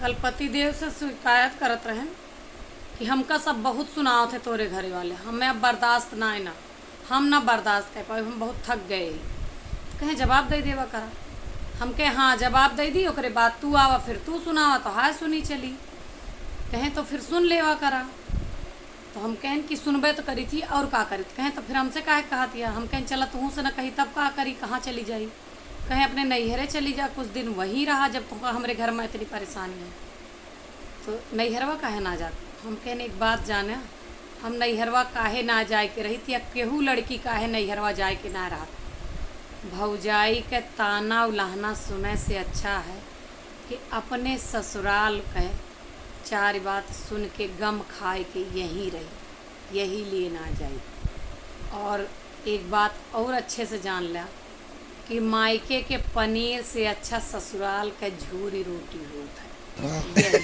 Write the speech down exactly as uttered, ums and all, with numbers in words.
कल पतिदेव से शिकायत करत रहन कि हमका सब बहुत सुनावत है तोरे घरे वाले, हमें अब बर्दाश्त ना है ना, हम ना बर्दाश्त कर पाए, हम बहुत थक गए। तो कहें जवाब दे देवा करा। हम कहें हाँ जवाब दे दी, ओकरे बाद तू आवा, फिर तू सुनावा तो हाय सुनी चली। कहें तो फिर सुन लेवा करा। तो हम कहन कि सुनबे तो करी थी और का करी थी। कहें तो फिर हमसे काहे कहत हिया? हम कहन चला तुहू से न कही तब का करी, कहाँ चली जाई? कहें अपने नैहरे चली जा, कुछ दिन वहीं रहा जब तुमका हमरे घर में इतनी परेशानी है। तो नैहरवा काहे ना जात? हम कहन एक बात जाने, हम नैहरवा काहे ना जाए के रहित या केहू लड़की काहे नैहरवा जाए के ना रहत? भौजाई के ताना उलाहना सुने से अच्छा है कि अपने ससुराल के चार बात सुन के गम खाए के यहीं रही, यही लिए ना जाई। और एक बात और अच्छे से जान ला कि मायके के पनीर से अच्छा ससुराल के झूरी रोटी होत है। यही।